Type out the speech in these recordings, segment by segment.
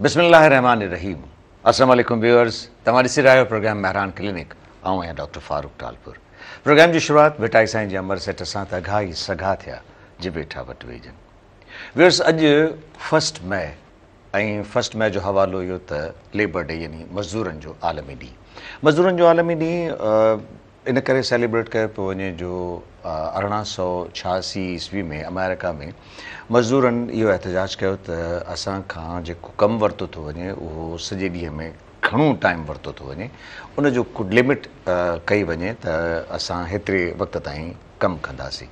بسم الله الرحمٰن الرحيم السلام عليڪم ويورز توهان ڏسي رهيا آهيو پروگرام مهراڻ ڪلينڪ آئون آهيان ڊاڪٽر فاروق ٽالپر پروگرام جي شروعات ڀٽائي سائين جي امر سٽ سان ته اگها ئي سگها ٿيا جي ويٺا وٽ ويڄن ويورز اڄ فرسٽ مئي ۽ فرسٽ مئي جو حوالو اهو ته ليبر ڊي يعني مزدورن جو عالمي ڏينهن مزدورن جو عالمي ڏينهن ان ڪري سيليبريٽ ڪيو پيو وڃي جو 1886 عيسوي ۾ آمريڪا ۾ مزدورن اهو احتجاج ڪيو ته اسان کان جيڪو ڪم ورتو ٿو وڃي اهو سڄي ڏينهن ۾ گهڻو ٽائيم ورتو ٿو وڃي ان جو ڪو لمٽ ڪئي وڃي ته اسان هيتري وقت تائين ڪم ڪنداسين.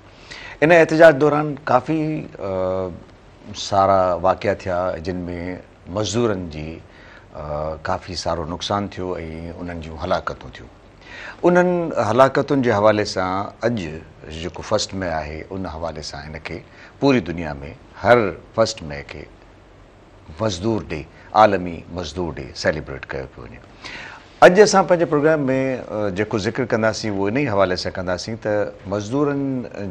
ان احتجاج دوران ڪافي سارا واقعا ٿيا جن ۾ مزدورن جي ڪافي سارو نقصان ٿيو ۽ انهن جون هلاڪتون ٿيون. انهن هلاڪتن جي حوالي سان اڄ جيڪو فرسٽ مئي آهي ان حوالي سان هن کي پوري دنيا ۾ هر فرسٽ مئي کي مزدور ڊي عالمي مزدور ڊي سيليبريٽ ڪيو پيو وڃي. اڄ اسان پنهنجي پروگرام ۾ جيڪو ذڪر ڪنداسين اهو انهي حوالي سان ڪنداسين ته مزدورن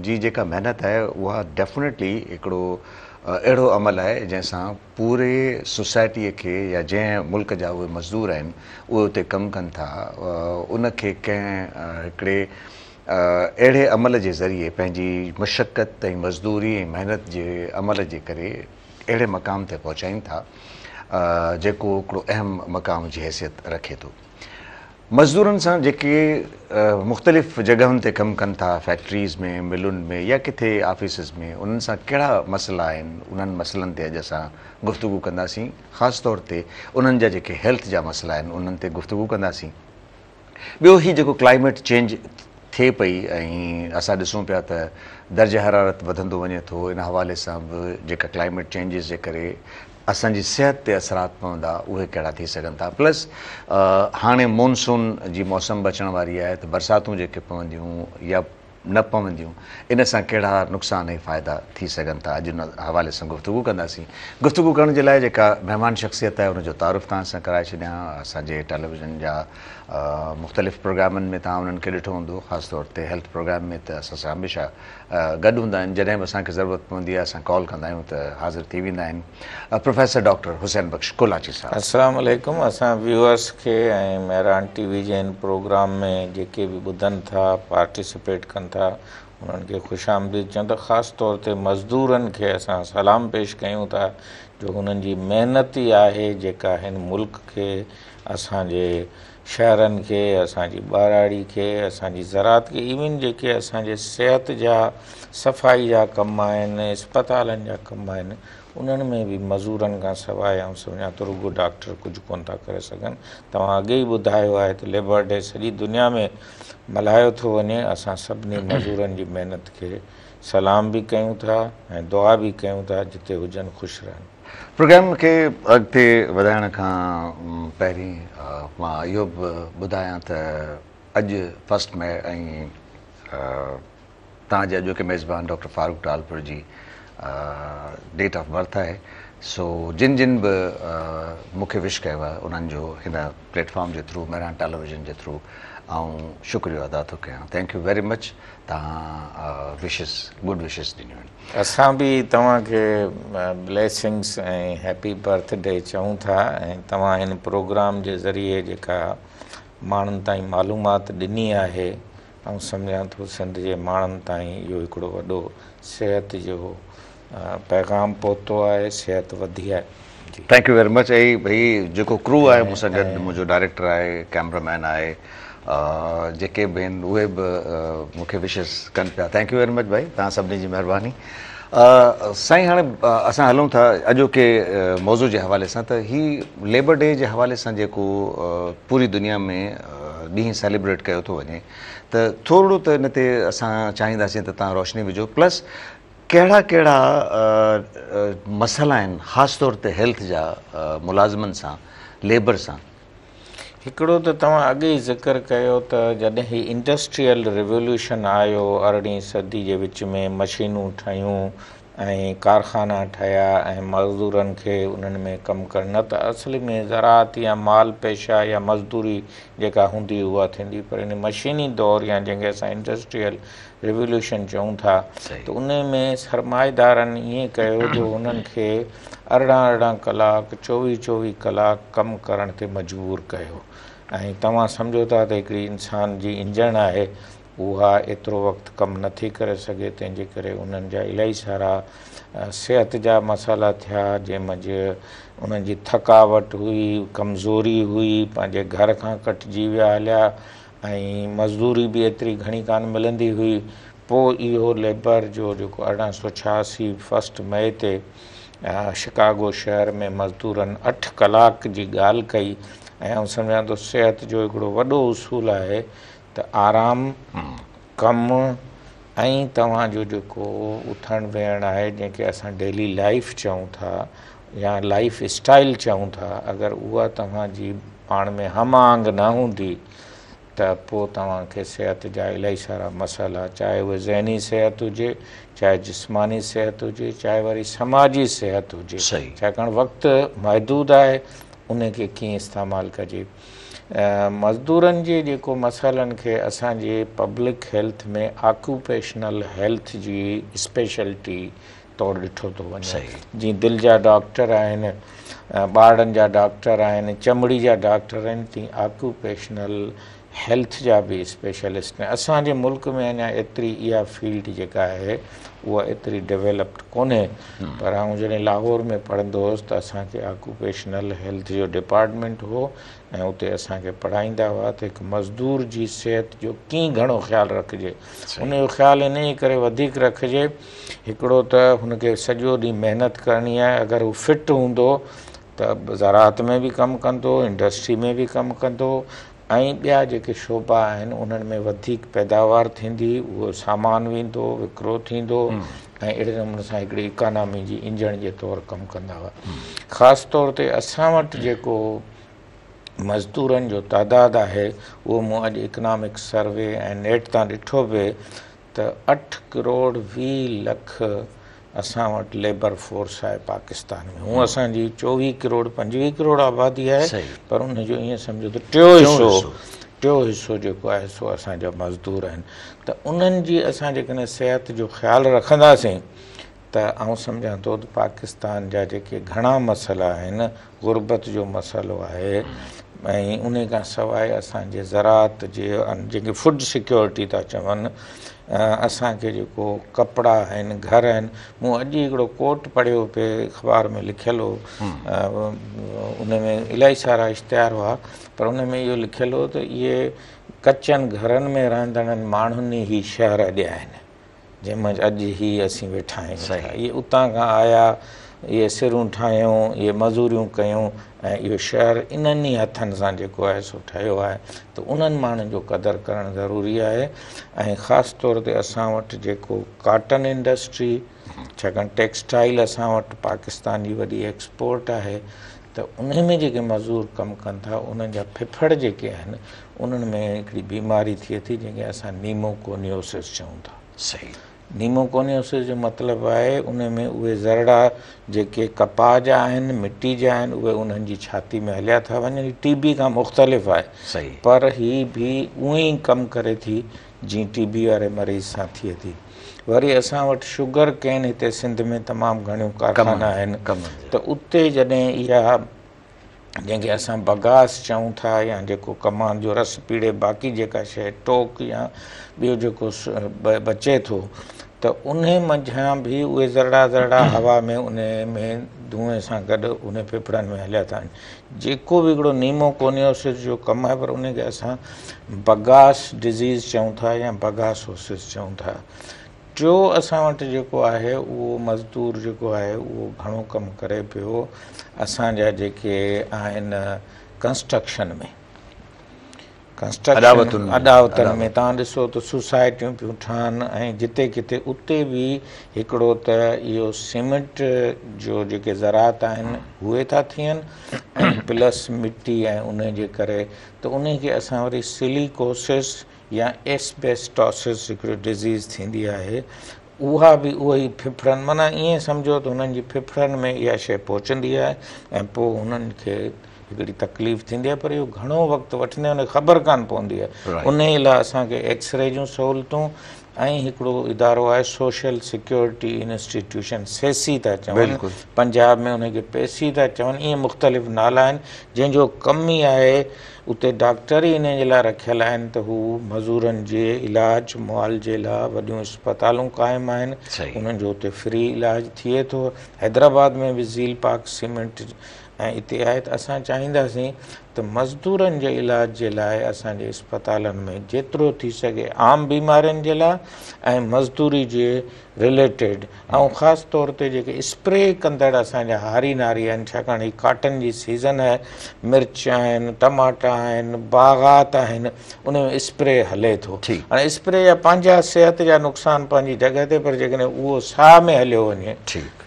جي جيڪا محنت آهي اها ڊيفنيٽلي هڪڙو اهڙو عمل آهي جنهن سان پوري سوسائٽيء کي يا جنهن ملڪ جا اهي مزدور آهن اهي اتي ڪم ڪن ٿا ان کي ڪنهن هڪڙي اهڙي عمل جي ذريعي پنهنجي مشقت ۽ مزدوري ۽ محنت جي عمل جي ڪري اهڙي مقام تي پهچائين ٿا جيڪو هڪڙو اهم مقام جي حيثيت رکي ٿو. مزدورن سان جيڪي مختلف جڳهن تي ڪم ڪن ٿا فيڪٽريز ۾ ملن ۾ يا ڪٿي آفيسز ۾ انهن سان ڪهڙا مسئلا آهن انهن مسئلن تي اڄ اسان گفتگو ڪنداسين خاص طور تي انهن جا جيڪي هيلٿ جا مسئلا آهن انهن تي گفتگو ڪنداسين ٻيو هي جيڪو ڪلائميٽ چينج ٿئي پئي ۽ اسان ڏسون پيا ته درجه حرارت وڌندو وڃي ٿو ان حوالي سان به جيڪا ڪلائميٽ چينجز جي ڪري اسان جي صحت تي اثرات پوندا اهي ڪهڙا ٿي سگهن ٿا پلس هاڻي مونسون جي موسم به اچڻ واري آهي ته برساتون جيڪي پونديون يا نه پونديون ان سان ڪهڙا نقصان ۽ فائدا ٿي سگهن ٿا اڄ ان حوالي سان گفتگو ڪنداسين گفتگو ڪرڻ جي لاء جيڪا مهمان شخصيت آهي ان جو تعارف توهان سان ڪرائي ڇڏيان اسان جي ٽيليويزن جا مختلف پروگرامن ۾ توهان انهن کي ڏٺو هوندو خاص طور تي هيلٿ پروگرام ۾ ته اسان سان هميشه گڏ هوندا آهن جڏهن به اسان کي ضرورت پوندي آهي اسان ڪال ڪندا آهيون ته حاضر ٿي ويندا آهن پروفيسر ڊاڪٽر حسين بخش ڪولاچي صاحب. السلام عليڪم اسان ويوئرس کي ۽ مهراڻ ٽي وي جي هن پروگرام ۾ جيڪي به ٻڌن ٿا پارٽيسپيٽ ڪن ٿا انهن کي خوش آمديد چئون ٿا خاص طور تي مزدورن کي اسان سلام پيش ڪيون ٿا جو هنن جي محنت ئي آهي جيڪا هن ملڪ کي اسان جي شهرن کي، اسان جي ٻهراڙي کي، اسان جي زراعت کي ايون جيڪي اسان جي صحت جا صفائي جا ڪم آهن، اسپتالن جا ڪم آهن انهن ۾ به مزورن کان سواء آئون سمجهان ٿو رڳو ڊاڪٽر ڪجهه ڪونه ٿا ڪري سگهن. توهان اڳي ئي ٻڌايو آهي ته ليبر ڊي سڄي دنيا ۾ ملهايو ٿو وڃي اسان سڀني مزورن جي محنت کي سلام به ڪيون ٿا ۽ دعا به ڪيون ٿا جتي هجن خوش رهن. پروگرام کي اڳتي وڌائڻ کان پهرين مان اهو به ٻڌايان ته اڄ فرسٽ مئي ۽ توهان جي اڄوڪي ميزبان ڊاڪٽر فاروق ٽالپر جي ڊيٽ آف برٿ آهي سو جن جن به مون کي وش ڪيو آهي انهن جو هن پليٽ فارم جي ٿرو مهراڻ ٽيليويزن جي ٿرو آئون شڪريو ادا ٿو ڪيان thank you very much توهان وشز گڊ وشز ڏنيون آهن. اسان به توهان کي بليسنگس ۽ هيپي برٿ ڊي چئون ٿا ۽ توهان هن پروگرام جي ذريعي جيڪا ماڻهن تائين معلومات ڏني آهي آئون سمجهان ٿو سنڌ جي ماڻهن تائين اهو هڪڙو وڏو صحت جو پيغام پهتو آهي صحت وڌي آهي جي. Thank you very much ۽ ڀئي جيڪو ڪرو آهي مون سان گڏ منهنجو ڊائريڪٽر آهي ڪيمرا مين آهي جيڪي به آهن اهي به مون کي وشز ڪن پيا thank you very much ڀائي توهان سڀني جي مهرباني سائين هاڻي اسان هلون ٿا اڄوڪي موضوع جي حوالي سان ته هي ليبر ڊي جي حوالي سان جيڪو پوري دنيا ۾ ڏينهن سيليبريٽ ڪيو ٿو وڃي ته ٿورڙو ته ان تي اسان چاهينداسين ته توهان روشني وجهو پلس ڪهڙا ڪهڙا مسئلا آهن خاص طور تي هيلٿ جا ملازمن سان ليبر سان. هڪڙو ته توهان اڳي ئي ذڪر ڪيو ته جڏهن هي انڊسٽريل ريوليوشن آيو ارڙهين صدي جي وچ ۾ مشينون ٺهيون ۽ ڪارخانا ٺهيا ۽ مزدورن کي انهن ۾ ڪم ڪرڻ نه ته اصل ۾ زراعت يا مال پيشه يا مزدوري جيڪا هوندي اها ٿيندي پر ان مشيني دور يا جنهن کي اسان انڊسٽريل ريوليوشن چئون ٿا ته ان ۾ سرمائيدارن ائين ڪيو جو انهن کي 18 18 ڪلاڪ 24 24 ڪلاڪ ڪم ڪرڻ تي مجبور ڪيو ۽ توهان سمجهو ٿا ته هڪڙي انسان جي انجڻ آهي اها ايترو وقت ڪم نه ٿي ڪري سگهي تنهن جي ڪري انهن جا الاهي سارا صحت جا مسئلا ٿيا جنهن منجهه انهن جي ٿڪاوٽ هئي ڪمزوري هئي پنهنجي گهر کان ڪٽجي ويا هليا ۽ مزدوري به ايتري گهڻي ڪانه ملندي هئي پوء اهو ليبر جو جيڪو 1886 فرسٽ مئي تي شڪاگو شهر ۾ مزدورن 8 ڪلاڪ جي ڳالهه ڪئي ۽ آئون سمجهان ٿو صحت جو هڪڙو وڏو اصول آهي ته آرام، ڪم ۽ توهان جو جيڪو اٿڻ ويهڻ آهي جنهن کي اسان ڊيلي لائيف چئون ٿا يا لائيف اسٽائيل چئون ٿا اگر اها توهان جي پاڻ ۾ هم آهنگ نه هوندي ته پوء توهان کي صحت جا الاهي سارا مسئلا چاهي اهي ذهني صحت هجي چاهي جسماني صحت هجي چاهي وري سماجي صحت هجي ڇاڪاڻ وقت محدود آهي ان کي ڪيئن استعمال ڪجي. مزدورن جي جيڪو مسئلن کي اسان جي پبلڪ هيلٿ ۾ آڪيوپيشنل هيلٿ جي اسپيشلٽي طور ڏٺو ٿو وڃي جيئن دل جا ڊاڪٽر آهن ٻارڙن جا ڊاڪٽر آهن چمڙي جا ڊاڪٽر آهن تيئن آڪيوپيشنل هيلٿ جا به اسپيشلسٽ آهن اسان جي ملڪ ۾ اڃا ايتري اها فيلڊ جيڪا آهي اها ايتري ڊيولپڊ ڪونهي پر آئون جڏهن لاهور ۾ پڙهندو هوس ته اسان کي آڪوپيشنل هيلٿ جو ڊپارٽمينٽ هو ۽ اتي اسان کي پڙهائيندا هئا ته هڪ مزدور جي صحت جو ڪيئن گهڻو خيال رکجي ان جو خيال انهيء ڪري وڌيڪ رکجي هڪڙو ته هن کي سڄو ڏينهن محنت ڪرڻي آهي اگر هو فٽ هوندو ته زراعت ۾ به ڪم ڪندو انڊسٽري ۾ به ڪم ڪندو ۽ ٻيا جيڪي شعبا آهن انهن ۾ وڌيڪ پيداوار ٿيندي، اهو سامان ويندو، وڪرو ٿيندو ۽ اهڙي نموني سان هڪڙي اڪانامي جي انجڻ جي طور ڪم ڪندا هئا. خاص طور تي اسان وٽ جيڪو مزدورن جو تعداد آهي اهو مون اڄ اڪنامڪ سروي ۽ نيٽ تان ڏٺو پئي ته 8 ڪروڙ 20 لک اسان وٽ ليبر فورس آهي پاڪستان ۾ هونء اسان جي 24 ڪروڙ 25 ڪروڙ آبادي آهي پر ان جو ائين سمجهو ته ٽيون حصو جيڪو آهي سو اسان جا مزدور آهن ته انهن جي اسان جيڪڏهن صحت جو خيال رکنداسين ته آئون سمجهان ٿو ته پاڪستان جا جيڪي گهڻا مسئلا آهن غربت جو مسئلو آهي ۽ ان کان سواء اسان جي زراعت جي جنهن کي فوڊ سيڪيورٽي ٿا چون اسان کي جيڪو ڪپڙا آهن گهر آهن مون اڄ ئي هڪڙو ڪوٽ پڙهيو پئي اخبار ۾ لکيل هو ان ۾ الاهي سارا اشتهار هئا پر ان ۾ اهو لکيل هو ته اهي ڪچن گهرن ۾ رهندڙن ماڻهن ئي هي شهر اڏيا آهن جنهن منجهه اڄ هي اسين ويٺا آهيون. اهي اتان کان آيا، اهي سرون ٺاهيون، اهي مزوريون ڪيون ۽ اهو شهر انهن ئي هٿن سان جيڪو آهي سو ٺهيو آهي ته انهن ماڻهن جو قدر ڪرڻ ضروري آهي ۽ خاص طور تي اسان وٽ جيڪو ڪاٽن انڊسٽري ڇاڪاڻ ٽيڪسٽائيل اسان وٽ پاڪستان جي وڏي ايڪسپورٽ آهي ته انهي ۾ جيڪي مزور ڪم ڪن ٿا انهن جا ڦڦڙ جيڪي آهن انهن ۾ هڪڙي بيماري ٿئي ٿي جنهن کي اسان نيموڪونيوسس چئون ٿا. صحيح. نيموڪونيوسس جو مطلب آهي ان ۾ اهي ذرڙا جيڪي ڪپاهه جا آهن، مٽي جا آهن اهي انهن جي ڇاتي ۾ هليا ٿا وڃن. هي ٽي بي کان مختلف آهي صحيح. پر هي به اونئين ئي ڪم ڪري ٿي جيئن ٽي بي واري مريض سان ٿئي ٿي. وري اسان وٽ شگر ڪين هتي سنڌ ۾ تمام گهڻيون ڪارخانا آهن ته اتي جڏهن اها جنهن کي اسان بگاس چئون ٿا يا جيڪو ڪماند جو رس پيڙي باقي جيڪا شيء ٽوڪ يا ٻيو جيڪو بچي ٿو ته انهي منجهان به اهي ذرڙا ذرڙا هوا ۾ انهي ۾ دونهين سان گڏ انهي ڦڦڙن ۾ هليا ٿا وڃن جيڪو به هڪڙو نيموڪونيوسس جو ڪم آهي پر انهي کي اسان بگاس ڊزيز چئون ٿا يا بگاسوسس چئون ٿا. ٽيو اسان وٽ جيڪو آهي اهو مزدور جيڪو آهي اهو گهڻو ڪم ڪري پيو اسان جا جيڪي آهن ڪنسٽرڪشن ۾ ڪنسٽرڪشن اڏاوتن ۾ توهان ڏسو ته سوسائٽيون پيون ٺهن ۽ جتي ڪٿي اتي به هڪڙو ته اهو سيمنٽ جو جيڪي ذرات آهن اهي ٿا ٿين ۽ پلس مٽي ۽ ان جي ڪري ته ان کي اسان وري سليڪوسس يا ايسبيسٽوسس هڪڙي ڊزيز ٿيندي آهي اها به اهو ئي ڦڦڙن معنيٰ ائين سمجهو ته هنن جي ڦڦڙن ۾ اها شيء پهچندي آهي ۽ پوء هنن کي هڪڙي تڪليف ٿيندي آهي پر اهو گهڻو وقت وٺندي آهي ان کي خبر ڪانه پوندي آهي انهي لاء اسان کي ايڪسري جون سهولتون ۽ هڪڙو ادارو آهي سوشل سيڪيورٽي انسٽيٽيوشن سيسي ٿا چون پنجاب ۾ ان کي پيسي ٿا چون ائين مختلف نالا آهن جنهن جو ڪم ئي آهي اتي ڊاڪٽر ئي انهي جي لاء رکيل آهن ته هو مزورن جي علاج معالجي لاء وڏيون اسپتالون قائم آهن انهن جو اتي فري علاج ٿئي ٿو حيدرآباد ۾ به زيل پاڪ سيمينٽ ۽ اتي آهي ته اسان چاهينداسين ته مزدورن جي علاج جي لاء اسان جي اسپتالن ۾ جيترو ٿي سگهي عام بيمارين جي لاء ۽ مزدوري جي رليٽيڊ ۽ خاص طور تي جيڪي اسپري ڪندڙ اسان جا هاري ناري آهن ڇاڪاڻ هي ڪاٽن جي سيزن آهي مرچ آهن ٽماٽا آهن باغات آهن ان ۾ اسپري هلي ٿو هاڻي اسپري جا پنهنجا صحت جا نقصان پنهنجي جڳهه تي پر جيڪڏهن اهو ساهه ۾ هليو وڃي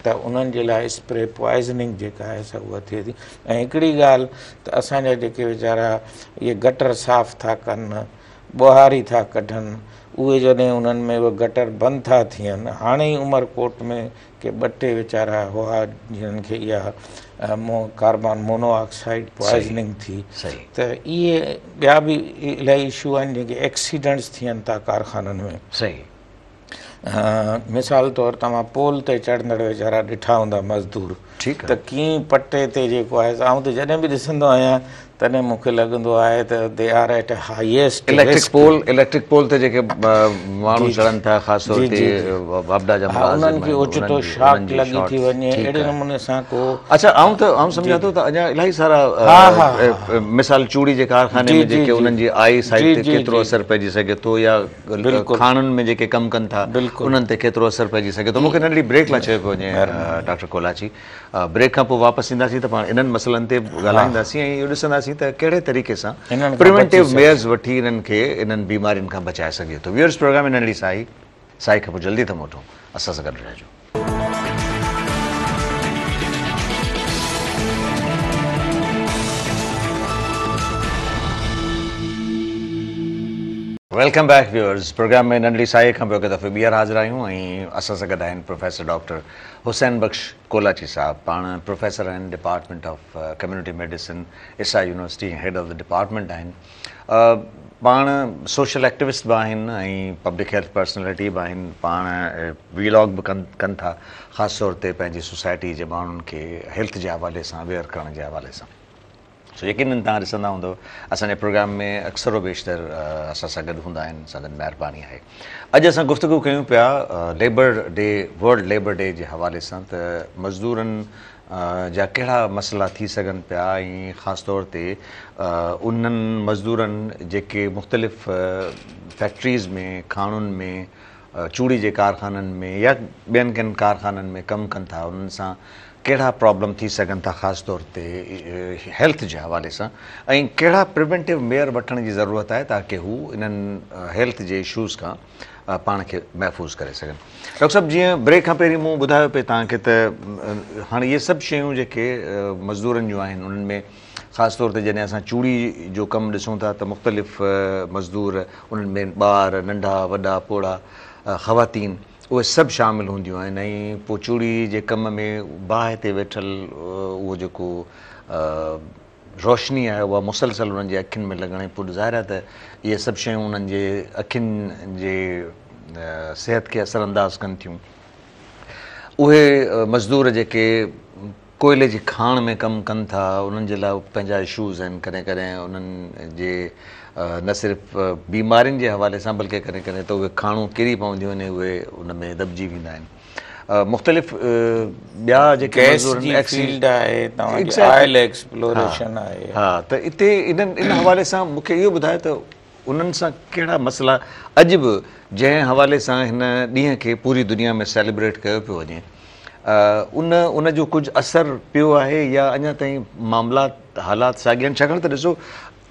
ته انهن جي لاء اسپري پوائزننگ جيڪا آهي سا اها ٿئي ٿي ۽ هڪڙي ڳالهه ته اسان جا جيڪي ويچارا اهي گٽر صاف ٿا ڪن ٻهاري ٿا ڪڍن اهي جڏهن انهن ۾ اهي گٽر بند ٿا ٿين هاڻي ئي عمرڪوٽ ۾ ڪي ٻه ٽي ويچارا هئا جن کي اها ڪاربان مونو آڪسائيڊ پوائزننگ ٿي ته اهي ٻيا به الاهي اشو آهن جيڪي ايڪسيڊنٽس ٿين ٿا ڪارخانن ۾ صحيح مثال طور توهان پول تي چڙهندڙ ويچارا ڏٺا هوندا مزدور ته ڪيئن پٽي تي جيڪو آهي آئون ته جڏهن به ڏسندو آهيان تڏهن مون کي لڳندو آهي ته they are at highest electric pole electric pole تي جيڪي ماڻهو چڙهن ٿا خاص طور تي واپڊا جا ملازم انهن کي اوچتو شاڪ لڳي ٿي وڃي اهڙي نموني سان ڪو اڇا آئون ته آئون سمجهان ٿو ته اڃا الاهي سارا مثال چوڙي جي ڪارخاني ۾ جيڪي انهن جي آئي سائيٽ تي ڪيترو اثر پئجي سگهي ٿو يا کاڻن ۾ جيڪي ڪم ڪن ٿا انهن تي ڪيترو اثر پئجي سگهي ٿو مون کي ننڍڙي بريڪ لاء چيو پيو وڃي ڊاڪٽر ڪولاچي بريڪ کان پوء واپس اينداسين ته پاڻ انهن مسئلن تي ڳالهائينداسين ۽ اهو ڏسنداسين ته ڪهڙي طريقي سان پريونٽيو ميئرز وٺي انهن کي انهن بيمارين کان بچائي سگهجي ٿو ويورز پروگرام ۾ ننڍڙي ساهي ساهي کان پوء جلدي ٿا موٽون اسان سان گڏ رهجو. Welcome back viewers programme ۾ ننڍڙي ساهي کان پوء هڪ دفعو ٻيهر حاضر آهيون ۽ اسان سان گڏ آهن پروفيسر ڊاڪٽر حسين بخش ڪولاچي صاحب پاڻ پروفيسر آهن department of community medicine ISSA university ۽ head of the department آهن پاڻ سوشل ايڪٽوسٽ به آهن ۽ پبلڪ هيلٿ پرسنالٽي به آهن پاڻ وي لاگ به ڪن ڪن ٿا خاص طور تي پنهنجي سوسائٽي جي ماڻهن کي هيلٿ جي حوالي سان اويئر ڪرڻ جي حوالي سان سو يقينن توهان ڏسندا هوندؤ اسان جي پروگرام ۾ اڪثر و بيشتر اسان سان گڏ هوندا آهن سندن مهرباني آهي اڄ اسان گفتگو ڪيون پيا labour day world labour day جي حوالي سان ته مزدورن جا ڪهڙا مسئلا ٿي سگهن پيا ۽ خاص طور تي انهن مزدورن جيڪي مختلف فيڪٽريز ۾ کاڻن ۾ چوڙي جي ڪارخانن ۾ يا ٻين ڪن ڪارخانن ۾ ڪم ڪن ٿا انهن سان ڪهڙا پرابلم ٿي سگهن ٿا خاص طور تي هيلٿ جي حوالي سان ۽ ڪهڙا پريونٽو ميئر وٺڻ جي ضرورت آهي تاڪه هو انهن هيلٿ جي اشوز کان پاڻ کي محفوظ ڪري سگهن. ڊاڪٽر صاحب جيئن بريڪ کان پهرين مون ٻڌايو پئي توهان کي ته هاڻي اهي سڀ شيون جيڪي مزدورن جون آهن انهن ۾ خاص طور تي جڏهن اسان چوڙي جو ڪم ڏسون ٿا ته مختلف مزدور انهن ۾ ٻار ننڍا وڏا پوڙها خواتين اهي سڀ شامل هونديون آهن ۽ پوء چوڙي جي ڪم ۾ باهه تي ويٺل اهو جيڪو روشني آهي اها مسلسل انهن جي اکين ۾ لڳڻ ۽ پوء ظاهر آهي ته اهي سڀ شيون انهن جي اکين جي صحت کي اثر انداز ڪن ٿيون. اهي مزدور جيڪي ڪوئلي جي کاڻ ۾ ڪم ڪن ٿا انهن جي لاء پنهنجا اشوز آهن ڪڏهن ڪڏهن انهن جي نه صرف بيمارين جي حوالي سان بلڪه ڪڏهن ڪڏهن ته اهي کاڻون ڪري پونديون آهن ۽ اهي ان ۾ دٻجي ويندا آهن. مختلف ٻيا جيڪي گئس جي فيلڊ آهي توهان جي آئل ايڪسپلوريشن آهي. ها ته اتي انهن ان حوالي سان مون کي اهو ٻڌايو ته انهن سان ڪهڙا مسئلا اڄ به جنهن حوالي سان هن ڏينهن کي پوري دنيا ۾ سيليبريٽ ڪيو پيو وڃي ان ان جو ڪجهه اثر پيو آهي يا اڃا تائين معاملات حالات ساڳيا آهن ڇاڪاڻ ته ڏسو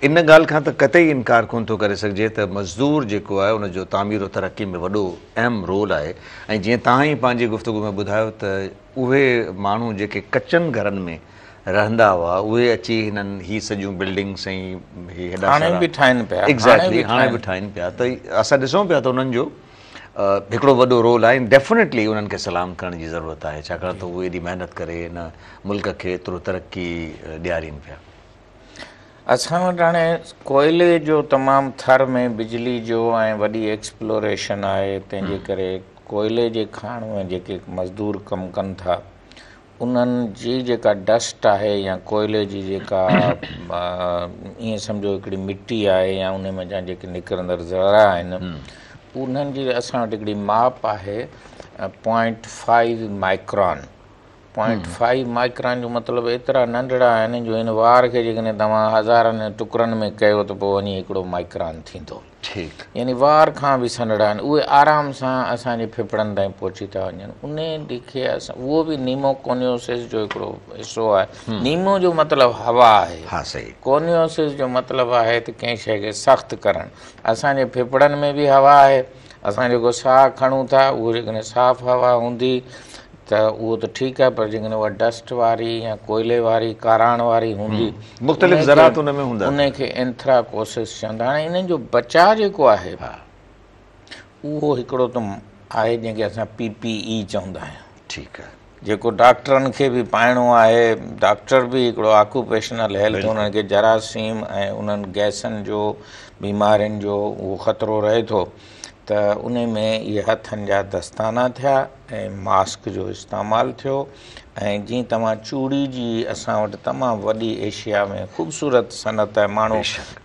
ان ڳالهه کان ته قطعي انڪار ڪونه ٿو ڪري سگهجي ته مزدور جيڪو آهي ان جو تعمير و ترقي ۾ وڏو اهم رول آهي ۽ جيئن توهان ئي پنهنجي گفتگو ۾ ٻڌايو ته اهي ماڻهو جيڪي ڪچن گهرن ۾ رهندا هئا اهي اچي هنن هي سڄيون بلڊنگس ۽ هي هيڏا سارا هاڻي به ٺاهين پيا ايگزيڪٽلي هاڻي به ٺاهين پيا ته اسان ڏسون پيا ته انهن جو هڪڙو وڏو رول آهي ۽ ڊيفنيٽلي انهن کي سلام ڪرڻ جي ضرورت آهي ڇاڪاڻ ته هو ايڏي محنت ڪري هن ملڪ کي ايترو ترقي ڏيارين پيا. اسان وٽ هاڻي ڪوئلي جو تمام ٿر ۾ بجلي جو ۽ وڏي ايڪسپلوريشن آهي تنهن جي ڪري ڪوئلي جي کاڻ ۾ جيڪي مزدور ڪم ڪن ٿا انهن جي جيڪا ڊسٽ آهي يا ڪوئلي جي جيڪا ائين سمجهو هڪڙي مٽي آهي يا ان منجهان جيڪي نڪرندڙ ذرا آهن انهن جي اسان وٽ هڪڙي ماپ آهي point five micron point five micron جو مطلب ايترا ننڍڙا آهن جو هن وار کي جيڪڏهن توهان هزارن ٽڪرن ۾ ڪيو ته پوء وڃي هڪڙو مائڪران ٿيندو. ٺيڪ. يعني وار کان به سنهڙا آهن اهي آرام سان اسان جي ڦڦڙن تائين پهچي ٿا وڃن انهي کي اسان اهو به نيمو ڪونيوسس جو هڪڙو حصو آهي نيمو جو مطلب هوا آهي ها صحيح. ڪونيوسس جو مطلب آهي ته ڪنهن شيء کي سخت ڪرڻ اسان جي ڦڦڙن ۾ به هوا آهي اسان جيڪو ساهه کڻون ٿا اهو جيڪڏهن صاف هوا هوندي ته اهو ته ٺيڪ آهي پر جيڪڏهن اها ڊسٽ واري يا ڪوئلي واري ڪاراڻ واري هوندي مختلف ذرات ان ۾ هوندا ان کي اينٿراڪوسس چوندا هاڻي انهن جو بچاء جيڪو آهي اهو هڪڙو ته آهي جنهن کي اسان پي پي اي چوندا آهيون ٺيڪ آهي جيڪو ڊاڪٽرن کي به پائڻو آهي ڊاڪٽر به هڪڙو آڪوپيشنل هيلٿ انهن کي جراثيم ۽ انهن گئسن جو بيمارين جو اهو خطرو رهي ٿو ته ان ۾ اهي هٿن جا دستانا ٿيا ۽ ماسڪ جو استعمال ٿيو ۽ جيئن توهان چوڙي جي اسان وٽ تمام وڏي ايشيا ۾ خوبصورت صنعت آهي ماڻهو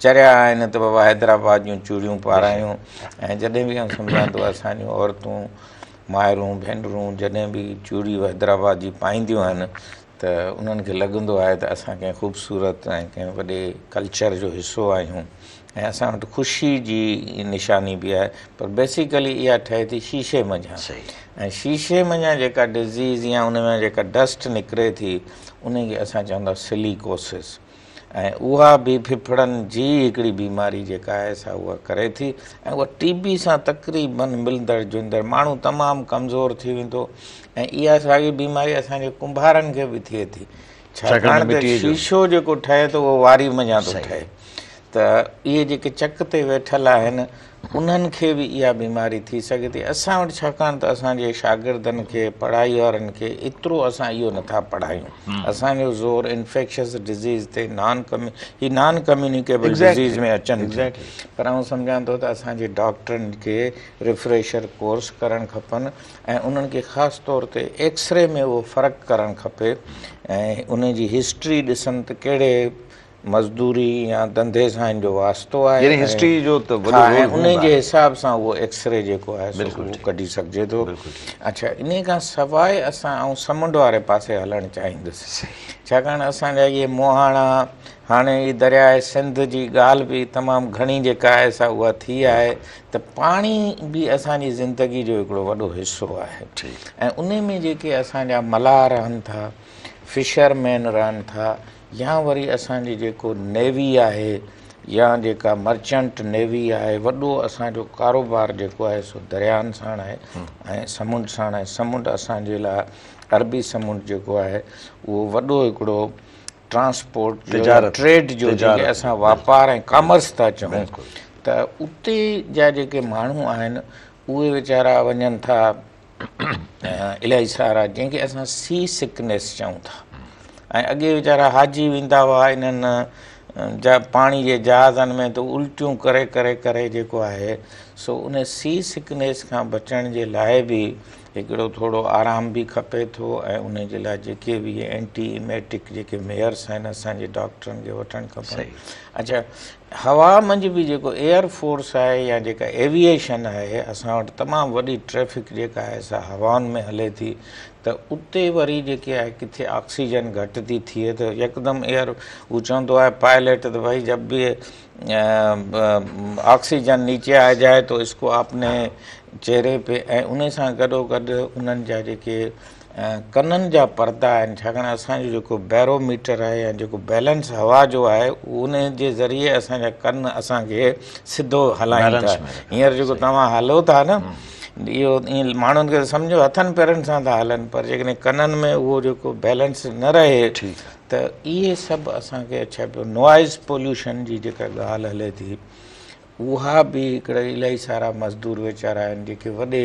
چريا آهن ته بابا حيدرآباد جون چوڙيون پارايون ۽ جڏهن به آئون سمجهان ٿو اسان جون عورتون مائرون ڀينرون جڏهن به چوڙي حيدرآباد جي پائينديون آهن ته انهن کي لڳندو آهي ته اسان ڪنهن خوبصورت ۽ ڪنهن وڏي ڪلچر جو حصو آهيون ۽ اسان وٽ خوشي جي نشاني به آهي پر بيسيڪلي اها ٺهي ٿي شيشي منجهان ۽ شيشي منجهان جيڪا ڊزيز يا ان مان جيڪا ڊسٽ نڪري ٿي ان کي اسان چوندا سليڪوسس ۽ اها به ڦڦڙن جي هڪڙي بيماري جيڪا آهي سا اها ڪري ٿي ۽ اها ٽي بي سان تقريبن ملندڙ جلندڙ ماڻهو تمام ڪمزور ٿي ويندو ۽ اها ساڳي بيماري اسان جي ڪنڀارن کي به ٿئي ٿي ڇاڪاڻ ته شيشو جيڪو ٺهي ٿو اهو واري منجهان ٿو ٺهي ته اهي جيڪي چڪ تي ويٺل آهن انهن کي به اها بيماري ٿي سگهي ٿي. اسان وٽ ڇاڪاڻ ته اسان جي شاگردن کي پڙهائي وارن کي ايترو اسان اهو نٿا پڙهايون. اسان جو زور انفيڪشس ڊزيز تي نان هي نان ڪميونيڪيبل ڊزيز ۾ اچن ٿيون پر آئون سمجهان ٿو ته اسان جي ڊاڪٽرن کي ريفريشر ڪورس ڪرڻ کپن ۽ انهن کي خاص طور تي ايڪسري ۾ اهو فرق ڪرڻ کپي ۽ ان جي هسٽري ڏسن ته ڪهڙي مزدوري يا ڌنڌي سان هن جو واسطو آهي يعني هسٽري جو ته وڏو رول هوندو آهي. انهي جي حساب سان اهو ايڪسري جيڪو آهي سو اهو ڪڍي سگهجي ٿو. اڇا انهي کان سواء اسان آئون سمنڊ واري پاسي هلڻ چاهيندس ڇاڪاڻ اسان جا اهي مهاڻا هاڻي هي درياء سنڌ جي ڳالهه به تمام گهڻي جيڪا آهي سا اها ٿي آهي ته پاڻي به اسان جي زندگي جو هڪڙو وڏو حصو آهي ۽ انهي ۾ جيڪي اسان جا ملاح رهن ٿا فشر مين رهن ٿا يا وري اسان جي جيڪو نيوي آهي يا جيڪا مرچنٽ نيوي آهي وڏو اسان جو ڪاروبار جيڪو آهي سو دريائن ساڻ آهي ۽ سمنڊ ساڻ آهي سمنڊ اسان جي لاء عربي سمنڊ جيڪو آهي اهو وڏو هڪڙو ٽرانسپورٽ جو ٽريڊ جو جيڪي اسان واپار ۽ ڪامرس ٿا چئون ته اتي جا جيڪي ماڻهو آهن اهي ويچارا وڃن ٿا الاهي سارا جنهن کي اسان سي سڪنيس چئون ٿا ۽ اڳي ويچارا حاجي ويندا هئا انهن جا پاڻي جي جهازن ۾ ته الٽيون ڪري ڪري ڪري جيڪو آهي سو ان سي سڪنيس کان بچڻ جي لاء به هڪڙو ٿورو آرام به کپي ٿو ۽ ان جي لاء جيڪي به اينٽي ايميٽڪ جيڪي ميئرس آهن اسان جي ڊاڪٽرن کي وٺڻ کپن اڇا هوا منجهه به جيڪو ايئر فورس آهي يا جيڪا ايوي ايشن آهي اسان وٽ تمام وڏي ٽريفڪ جيڪا آهي سا هوائن ۾ هلي ٿي ته اتي وري جيڪي آهي ڪٿي آڪسيجن گهٽ ٿي ٿئي ته يڪدم ايئر هو چوندو آهي پائليٽ ته ڀائي جب به آڪسيجن نيچي آ جائي تو اس ڪو آپ ني چهري پي ۽ ان سان گڏو گڏ انهن جا جيڪي ڪنن جا پردا آهن ڇاڪاڻ اسان جو جيڪو بيرو ميٽر آهي يا جيڪو بيلنس هوا جو آهي ان جي ذريعي اسان جا ڪن اسان کي سڌو هلائين ٿا هينئر جيڪو توهان هلو ٿا نه اهو ائين ماڻهن کي سمجهو هٿن پيرن سان ٿا هلن پر جيڪڏهن ڪنن ۾ اهو جيڪو بيلنس نه رهي ته اهي سڀ اسان کي اڇا پيو نوائز پوليوشن جي جيڪا ڳالهه هلي ٿي اها به هڪڙا الاهي سارا مزدور ويچارا آهن جيڪي وڏي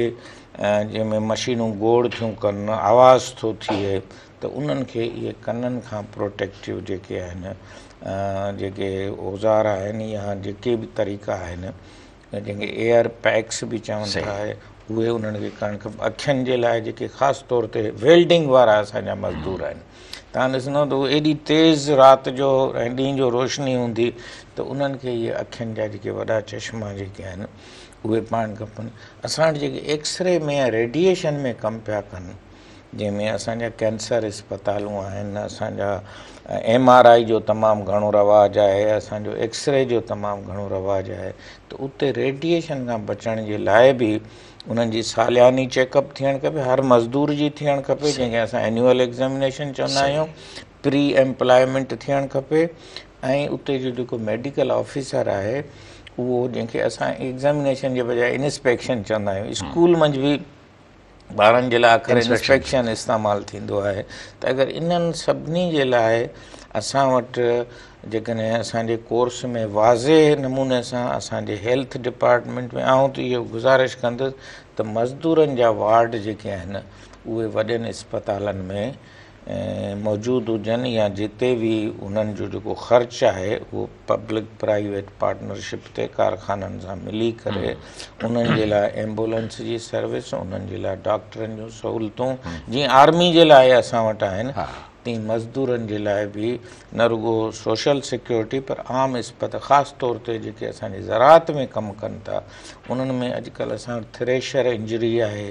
جنهن ۾ مشينون گوڙ ٿيون ڪن آواز ٿو ٿئي ته انهن کي اهي ڪنن کان پروٽيڪٽو جيڪي آهن جيڪي اوزار آهن يا جيڪي به طريقا آهن جنهن کي ايئر پيڪس به چون ٿا اهي انهن کي ڪرڻ کپي. اکين جي لاء جيڪي خاص طور تي ويلڊنگ وارا اسان جا مزدور آهن توهان ڏسندو ته اهي ايڏي تيز رات جو ۽ ڏينهن جو روشني هوندي ته انهن کي اهي اکين جا جيڪي وڏا چشما جيڪي آهن اهي پائڻ کپن. اسان وٽ جيڪي ايڪسري ۾ ۽ ريڊيئيشن ۾ ڪم پيا ڪن جنهن ۾ اسان جا ڪينسر اسپتالون آهن، اسان جا ايم آر I جو تمام گهڻو رواج آهي، اسان جو ايڪسري جو تمام گهڻو رواج آهي ته اتي ريڊيئيشن کان بچڻ جي لاء به انهن جي سالياني چيڪ اپ ٿيڻ کپي، هر مزدور جي ٿيڻ کپي جنهن کي اسان اينيول ايگزامينيشن چوندا آهيون، پري ايمپلائمينٽ ٿيڻ کپي ۽ اتي جو جيڪو ميڊيڪل آفيسر آهي اهو جنهن کي اسان ايگزامينيشن جي بجاء انسپيڪشن چوندا آهيون، اسڪول منجهه به ٻارن جي لاء اکر انسپيڪشن استعمال ٿيندو آهي ته اگر انهن سڀني جي لاء اسان وٽ جيڪڏهن اسان جي ڪورس ۾ واضح نموني سان اسان جي هيلٿ ڊپارٽمينٽ ۾ آئون ته اهو گذارش ڪندس ته مزدورن جا وارڊ جيڪي آهن اهي وڏين اسپتالن ۾ موجود هجن يا جتي به انهن جو جيڪو خرچ آهي اهو پبلڪ پرائيويٽ پارٽنرشپ تي ڪارخانن سان ملي ڪري انهن جي لاء ايمبولنس جي سروس انهن جي لاء ڊاڪٽرن جون سهولتون جيئن آرمي جي لاء اسان وٽ آهن تيئن مزدورن جي لاء به نه رڳو سوشل سيڪيورٽي پر عام اسپت خاص طور تي جيڪي اسان جي زراعت ۾ ڪم ڪن ٿا انهن ۾ اڄڪلهه اسان وٽ ٿريشر انجري آهي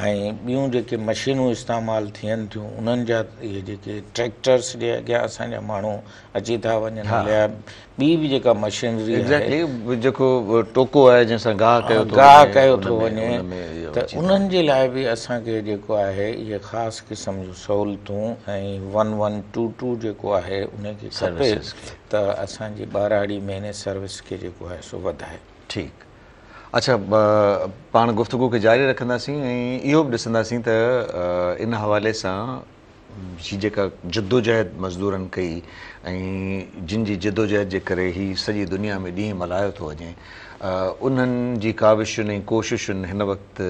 ۽ ٻيون جيڪي مشينون استعمال ٿين ٿيون انهن جا اهي جيڪي ٽريڪٽرس جي اڳيان اسان جا ماڻهو اچي ٿا وڃن هليا ٻي به جيڪا مشينري آهي ايگزيڪٽلي جيڪو ٽوڪو آهي جنهن سان گاهه ڪيو ٿو گاهه ڪيو ٿو وڃي ته انهن جي لاء به اسان کي جيڪو آهي اهي خاص قسم جون سهولتون ۽ ون ون ٽو ٽو جيڪو آهي ان کي کپي ته اسان جي ٻهراڙي ۾ ان سروس کي جيڪو آهي سو وڌائي. ٺيڪ اڇا پاڻ گفتگو کي جاري رکنداسين ۽ اهو به ڏسنداسين ته ان حوالي سان هي جيڪا جدوجهد مزدورن ڪئي ۽ جن جي جدوجهد جي ڪري هي سڄي دنيا ۾ ڏينهن ملهايو ٿو وڃي انهن جي ڪاوشن ۽ ڪوششن هن وقت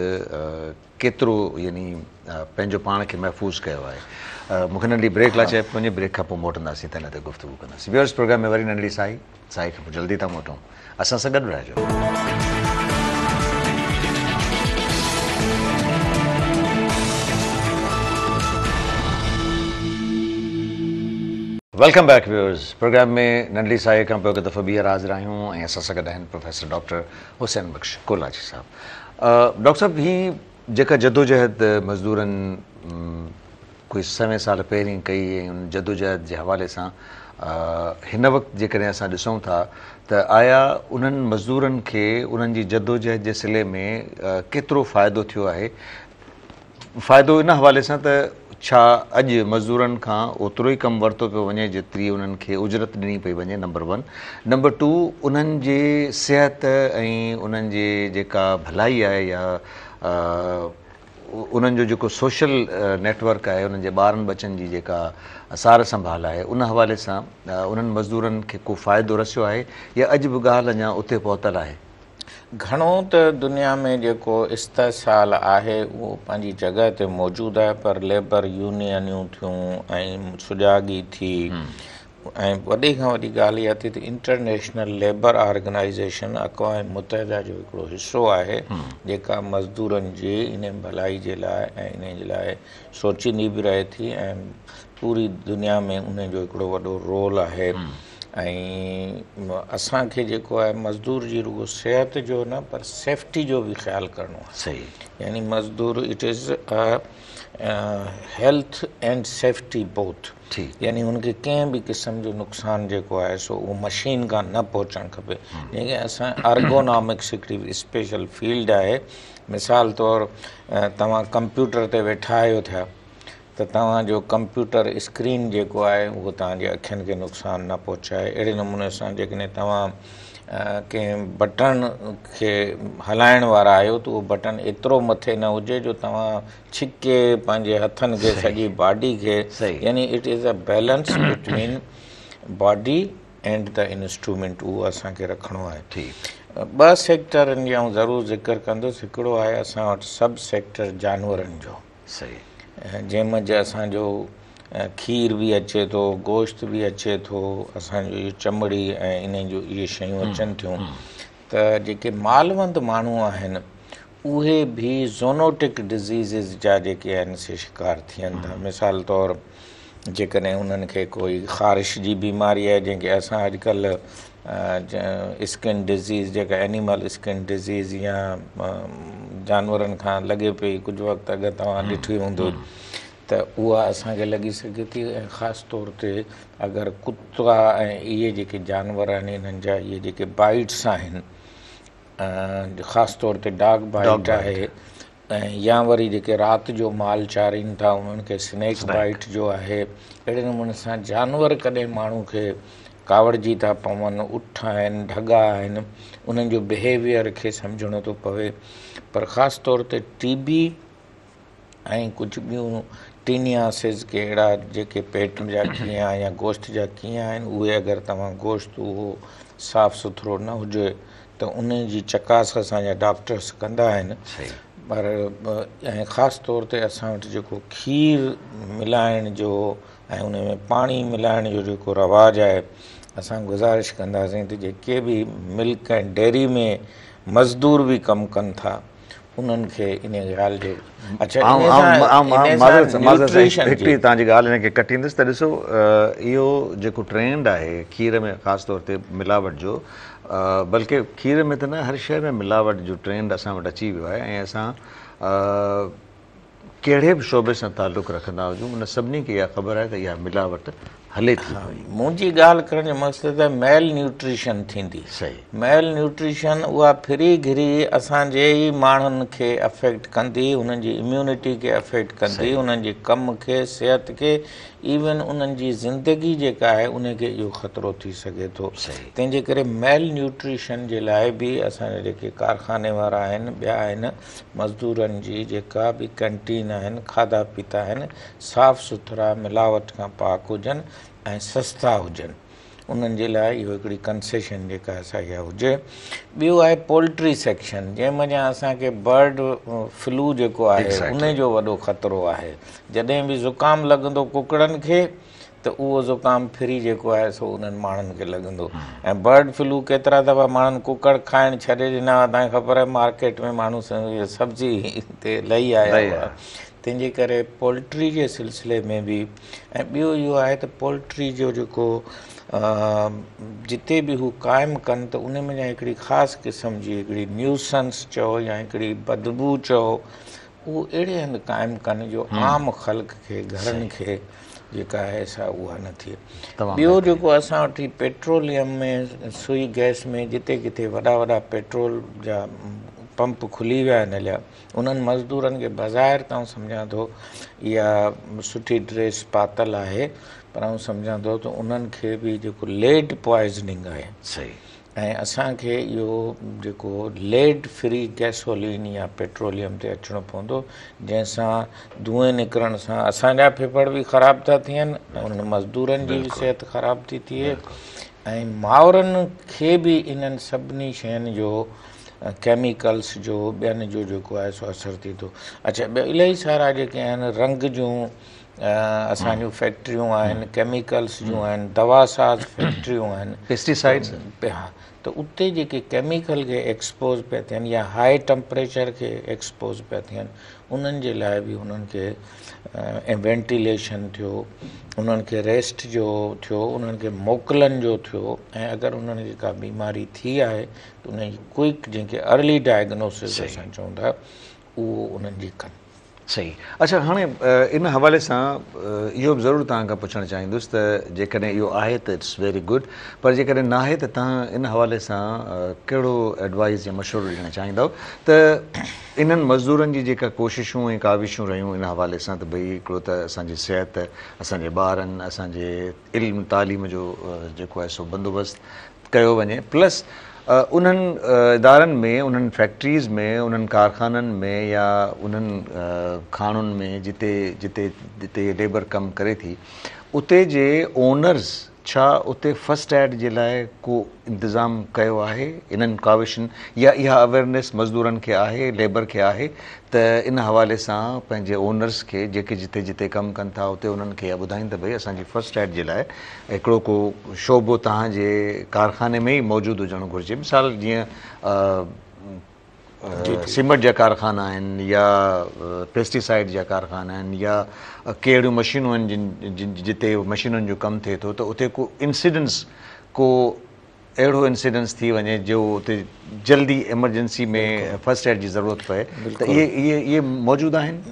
ڪيترو يعني پنهنجو پاڻ کي محفوظ ڪيو آهي مون کي ننڍڙي بريڪ لاء چئي پيو وڃي بريڪ کان پوء موٽنداسين ته ان تي گفتگو ڪنداسين ويورز پروگرام ۾ وري ننڍڙي ساهي ساهي کان پوء جلدي ٿا موٽون اسان سان گڏ رهجو. Welcome back viewers programme ۾ ننڍڙي ساهي کان پوء هڪ دفعو ٻيهر حاضر آهيون ۽ اسان سان گڏ آهن پروفيسر ڊاڪٽر حسين بخش ڪولاچي صاحب. ڊاڪٽر صاحب هي جيڪا جدوجهد مزدورن ڪوئي سوين سال پهرين ڪئي ۽ ان جدوجهد جي حوالي سان هن وقت جيڪڏهن اسان ڏسون ٿا ته آيا انهن مزدورن کي انهن جي جدوجهد جي صلي ۾ ڪيترو فائدو ٿيو آهي فائدو ان حوالي سان ته ڇا اڄ مزدورن کان اوترو ئي ڪم ورتو پيو وڃي جيتري انهن کي اجرت ڏني پئي وڃي نمبر ون نمبر ٽو انهن جي صحت ۽ انهن جي جيڪا ڀلائي آهي يا انهن جو جيڪو سوشل نيٽ ورڪ آهي انهن جي ٻارن ٻچن جي جيڪا سار سنڀال آهي ان حوالي سان انهن مزدورن کي ڪو فائدو رسيو آهي يا اڄ به ڳالهه اڃا اتي پهتل آهي. گهڻو ته دنيا ۾ جيڪو استحصال آهي اهو پنهنجي جڳهه تي موجود آهي پر ليبر يونينيون ٿيون ۽ سجاڳي ٿي ۽ وڏي کان وڏي ڳالهه اها ٿي ته انٽرنيشنل ليبر آرگنائيزيشن اقوام متحده جو هڪڙو حصو آهي جيڪا مزدورن جي ان ڀلائي جي لاء ۽ ان جي لاء سوچيندي به رهي ٿي ۽ پوري دنيا ۾ ان جو هڪڙو وڏو رول آهي. ۽ اسان کي جيڪو آهي مزدور جي رڳو صحت جو نه پر سيفٽي جو به خيال ڪرڻو آهي صحيح يعني مزدور it is health and safety both يعني هن کي ڪنهن به قسم جو نقصان جيڪو آهي سو اهو مشين کان نه پهچڻ کپي جنهن کي اسان ارگونامڪس هڪڙي اسپيشل فيلڊ آهي مثال طور توهان ڪمپيوٽر تي ويٺا آهيو ٿيا ته توهان جو ڪمپيوٽر اسڪرين جيڪو آهي اهو توهان جي اکين کي نقصان نه پهچائي اهڙي نموني سان جيڪڏهن توهان ڪنهن بٽڻ کي هلائڻ وارا آهيو ته اهو بٽڻ ايترو مٿي نه هجي جو توهان ڇڪي پنهنجي هٿن کي سڄي باڊي کي يعني it is a balance between body and the instrument اهو اسان کي رکڻو آهي ٻه سيڪٽرن جي آئون ضرور ذڪر ڪندس هڪڙو آهي اسان وٽ سب سيڪٽر جانورن جو صحيح جنهن منجهه اسان جو کير به اچي ٿو گوشت به اچي ٿو اسان جو اهو چمڙي ۽ انهن جون اهي شيون اچن ٿيون ته جيڪي مالوند ماڻهو آهن اهي به زونوٽڪ ڊزيزز جا جيڪي آهن سي شڪار ٿين ٿا مثال طور جيڪڏهن انهن کي ڪوئي خارش جي بيماري آهي جنهن کي اسان اڄڪلهه اسڪن ڊزيز جيڪا اينيمل اسڪن ڊزيز يا جانورن کان لڳي پئي ڪجهه وقت اڳ توهان ڏٺي هوندو ته اها اسان کي لڳي سگهي ٿي ۽ خاص طور تي اگر ڪتا ۽ اهي جيڪي جانور آهن انهن جا اهي جيڪي بائيٽس آهن خاص طور تي ڊاگ بائيٽ آهي ۽ يا وري جيڪي رات جو مال چارين ٿا انهن کي سنيڪ بائيٽ جو آهي اهڙي نموني سان جانور ڪڏهن ماڻهو کي ڪاوڙجي ٿا پون اٺ آهن ڍڳا آهن انهن جو بهيويئر کي سمجهڻو ٿو پوي پر خاص طور تي ٽي بي ۽ ڪجهه ٻيون ٽينياسز ڪي اهڙا جيڪي پيٽ جا ڪيئان يا گوشت جا ڪيئان آهن اهي اگر توهان گوشت اهو صاف سٿرو نه هجي ته ان جي چڪاس اسان جا ڊاڪٽرس ڪندا آهن پر ۽ خاص طور تي اسان وٽ جيڪو کير ملائڻ جو ۽ ان ۾ پاڻي ملائڻ جو جيڪو رواج آهي اسان گذارش ڪنداسين ته جيڪي به ملڪ ۽ ڊيري ۾ مزدور به ڪم ڪن ٿا انهن کي ان ڳالهه جو اڇا هڪڙي توهان جي ڳالهه هن کي ڪٽيندس ته ڏسو اهو جيڪو ٽرينڊ آهي کير ۾ خاص طور تي ملاوٽ جو بلڪه کير ۾ ته نه هر شيء ۾ ملاوٽ جو ٽرينڊ اسان وٽ اچي ويو آهي ۽ اسان ڪهڙي به شعبي سان تعلق رکندا هجون ان سڀني کي اها خبر آهي ته اها ملاوٽ هلي ٿي پئي. منهنجي ڳالهه ڪرڻ جو مقصد آهي ميل نيوٽريشن ٿيندي. صحيح. ميل نيوٽريشن اها ڦري گهري اسان جي ئي ماڻهن کي افيڪٽ ڪندي، انهن جي اميونٽي کي افيڪٽ ڪندي، انهن جي ڪم کي، صحت کي، ايون انهن جي زندگي جيڪا آهي ان کي اهو خطرو ٿي سگهي ٿو. تنهن جي ڪري ميل نيوٽريشن جي لاء به اسان جا جيڪي ڪارخاني وارا آهن ٻيا آهن مزدورن جي جيڪا به ڪينٽين آهن کاڌا پيتا آهن صاف سٿرا ملاوٽ کان پاڪ هجن ۽ سستا هجن انهن جي لاء اهو هڪڙي ڪنسيشن جيڪا آهي سا اها هجي ٻيو آهي پولٽري سيڪشن جنهن منجهان اسان کي برڊ فلو جيڪو آهي ان جو وڏو خطرو آهي جڏهن به زڪام لڳندو ڪڪڙن کي ته اهو زڪام ڦري جيڪو آهي سو انهن ماڻهن کي لڳندو ۽ برڊ فلو ڪيترا دفعا ماڻهن ڪڪڙ کائڻ ڇڏي ڏنا هئا توهان کي خبر آهي مارڪيٽ ۾ ماڻهو سبزي تي لهي آيا هئا تنهن جي ڪري پولٽري جي سلسلي ۾ به ۽ ٻيو اهو آهي ته پولٽري جو جيڪو جتي به هو قائم ڪن ته ان ۾ هڪڙي خاص قسم جي هڪڙي نيوسنس چئو يا هڪڙي بدبو چئو اهو اهڙي هنڌ قائم ڪن جو عام خلق کي گهرن کي جيڪا آهي سا اها نه ٿئي ٻيو جيڪو اسان وٽ هي پيٽروليم ۾ سوئي گئس ۾ جتي ڪٿي وڏا وڏا پيٽرول جا پمپ کلي ويا آهن هليا انهن مزدورن کي بظاهر ته آئون سمجهان ٿو اها سٺي ڊريس پاتل آهي پر آئون سمجهان ٿو ته انهن کي به جيڪو ليڊ پوائزننگ آهي صحيح ۽ اسان کي اهو جيڪو ليڊ فري گئسولين يا پيٽروليم تي اچڻو پوندو جنهن سان دونهين نڪرڻ سان اسان جا ڦڦڙ به خراب ٿا ٿين ۽ انهن مزدورن جي به صحت خراب ٿي ٿئي ۽ مائرن کي به انهن سڀني شين جو ڪيميڪلس جو ٻين جو جيڪو آهي سو اثر ٿئي ٿو اڇا ٻيا الاهي سارا جيڪي آهن رنگ جون اسان جون فيڪٽريون آهن ڪيميڪلس جون آهن دوا ساز فيڪٽريون آهن پيسٽيسائيڊس ها ته اتي جيڪي ڪيميڪل کي ايڪسپوز پيا ٿين يا هاء ٽمپريچر کي ايڪسپوز پيا ٿين انهن جي لاء به انهن کي وينٽيليشن ٿيو انهن کي ريسٽ جو ٿيو انهن کي موڪلن جو ٿيو ۽ اگر انهن کي ڪا بيماري ٿي آهي ته ان جي ڪوئڪ جنهن کي ارلي ڊائگنوسس اسان چئون ٿا اهو انهن جي ڪن. صحيح اڇا هاڻي ان حوالي سان اهو به ضرور توهان کان پڇڻ چاهيندس ته جيڪڏهن اهو آهي ته it's very good پر جيڪڏهن ناهي ته توهان ان حوالي سان ڪهڙو ايڊوائيز يا مشورو ڏيڻ چاهيندؤ ته انهن مزدورن جي جيڪا ڪوششون ۽ ڪاوشون رهيون ان حوالي سان ته ڀئي هڪڙو ته اسان جي صحت اسان جي ٻارن اسان جي علم تعليم جو جيڪو آهي سو بندوبست ڪيو وڃي پلس انهن ادارن ۾ انهن فيڪٽريز ۾ انهن ڪارخانن ۾ يا انهن کاڻن ۾ جتي جتي جتي ليبر ڪم ڪري ٿي اتي جي اونرز ڇا اتي فرسٽ ايڊ جي لاء ڪو انتظام ڪيو آهي انهن ڪاوشن يا اها اويرنيس مزدورن کي آهي ليبر کي آهي ته ان حوالي سان پنهنجي اونرس کي جيڪي جتي جتي ڪم ڪن ٿا اتي انهن کي اها ٻڌائين ته ڀئي اسان جي فرسٽ ايڊ جي لاء هڪڙو ڪو شعبو توهان جي ڪارخاني ۾ ئي موجود هجڻ گهرجي مثال جيئن سيمنٽ جا ڪارخانا آهن يا پيسٽي سائيڊ جا ڪارخانا آهن يا ڪي اهڙيون مشينون آهن جن جتي مشينن جو ڪم ٿئي ٿو ته اتي ڪو انسيڊنس ڪو اهڙو انسيڊنس ٿي وڃي جو اتي جلدي ايمرجنسي ۾ فرسٽ ايڊ جي ضرورت پئي ته اهي اهي اهي موجود آهن؟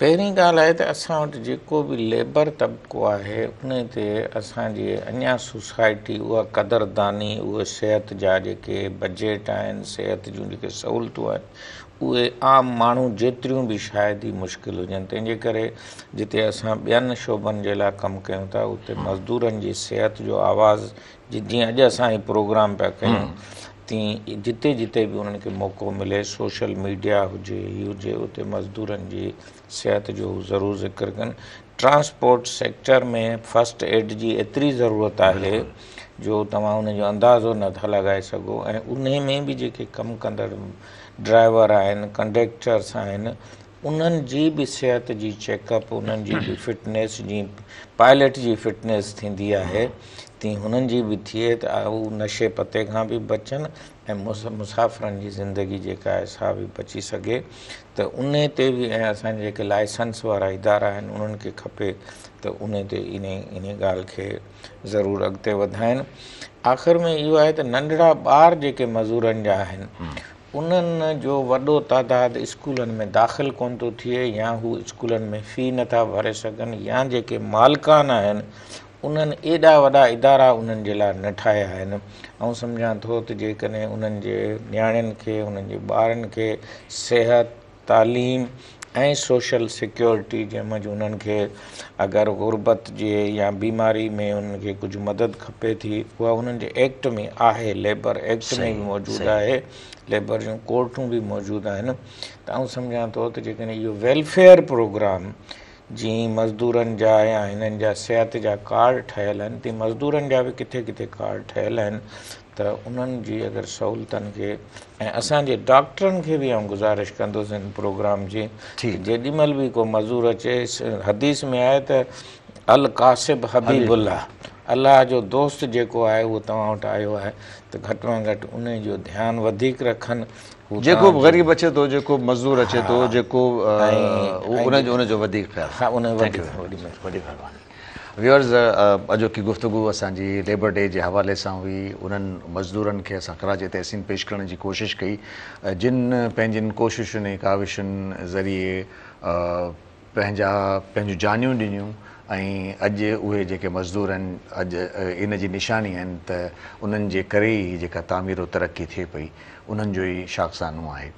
پهرين ڳالهه آهي ته اسان وٽ جيڪو به ليبر طبقو آهي ان تي اسان جي اڃا سوسائٽي اها قدرداني اهي صحت جا جيڪي بجيٽ آهن صحت جون جيڪي سهولتون آهن اهي عام ماڻهو جيتريون به شايد ئي مشڪل هجن تنهن جي ڪري جتي اسان ٻين شعبن جي لاء ڪم ڪيون ٿا اتي مزدورن جي صحت جو آواز جيئن اڄ اسان هي پروگرام پيا ڪيون تيئن جتي جتي به انهن کي موقعو ملي سوشل ميڊيا هجي هي هجي اتي مزدورن جي صحت جو هو ضرور ذڪر ڪن ٽرانسپورٽ سيڪٽر ۾ فرسٽ ايڊ جي ايتري ضرورت آهي جو توهان ان جو اندازو نه ٿا لڳائي سگهو ۽ انهي ۾ به جيڪي ڪم ڪندڙ ڊرائيور آهن ڪنڊيڪٽرس آهن انهن جي به صحت جي چيڪ اپ انهن جي به فٽنيس جيئن پائلٽ جي فٽنيس ٿيندي آهي تيئن هنن جي به ٿئي ته هو نشي پتي کان به بچن ۽ مسافرن جي زندگي جيڪا آهي سا به بچي سگهي ته انهي تي به ۽ اسان جا جيڪي لائسنس وارا ادارا آهن انهن کي کپي ته انهي تي انهي انهي ڳالهه کي ضرور اڳتي وڌائين آخر ۾ اهو آهي ته ننڍڙا ٻار جيڪي مزورن جا آهن انهن جو وڏو تعداد اسڪولن ۾ داخل ڪونه ٿو ٿئي يا هو اسڪولن ۾ في نٿا ڀري سگهن يا جيڪي مالڪان آهن انهن ايڏا وڏا ادارا انهن جي لاء نه ٺاهيا آهن. آئون سمجهان ٿو ته جيڪڏهن انهن جي نياڻين کي انهن جي ٻارن کي صحت، تعليم ۽ سوشل سيڪيورٽي جنهن منجهه انهن کي اگر غربت جي يا بيماري ۾ انهن کي ڪجهه مدد کپي ٿي اها انهن جي ايڪٽ ۾ آهي ليبر ايڪٽ ۾ به موجود آهي ليبر جون ڪورٽون به موجود آهن ته آئون سمجهان ٿو ته جيڪڏهن اهو ويلفيئر پروگرام جيئن مزدورن جا يا هنن جا صحت جا ڪارڊ ٺهيل آهن تيئن مزدورن جا به ڪٿي ڪٿي ڪارڊ ٺهيل آهن ته انهن جي اگر سهولتن کي ۽ اسان جي ڊاڪٽرن کي به آئون گذارش ڪندس هن پروگرام جي جيڏي مهل به ڪو مزور اچي حديث ۾ آهي ته الڪاسب حبيب الله الله جو دوست جيڪو آهي اهو توهان وٽ آيو آهي ته گهٽ ۾ گهٽ ان جو ڌيان وڌيڪ رکن جيڪو به غريب اچي ٿو جيڪو به مزدور اچي ٿو جيڪو ان جو ان جو وڌيڪ خيال وڏي مهرباني ويورز اڄوڪي گفتگو اسان جي ليبر ڊي جي حوالي سان هئي انهن مزدورن کي اسان خراج تحسين پيش ڪرڻ جي ڪوشش ڪئي جن پنهنجين ڪوششن ۽ ڪاوشن ذريعي پنهنجا پنهنجون جانيون ڏنيون ۽ اڄ اهي جيڪي مزدور آهن اڄ ان جي نشاني آهن ته انهن جي ڪري ئي جيڪا تعمير و ترقي ٿئي پئي انهن جو ئي شاخسانو آهي.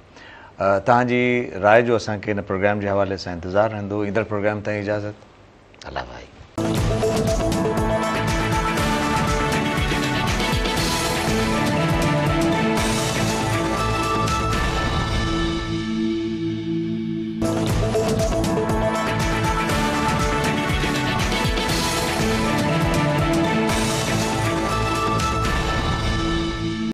توهان جي راء جو اسان کي ان پروگرام جي حوالي سان انتظار رهندو. ايندڙ پروگرام تائين اجازت. الله ڀائي.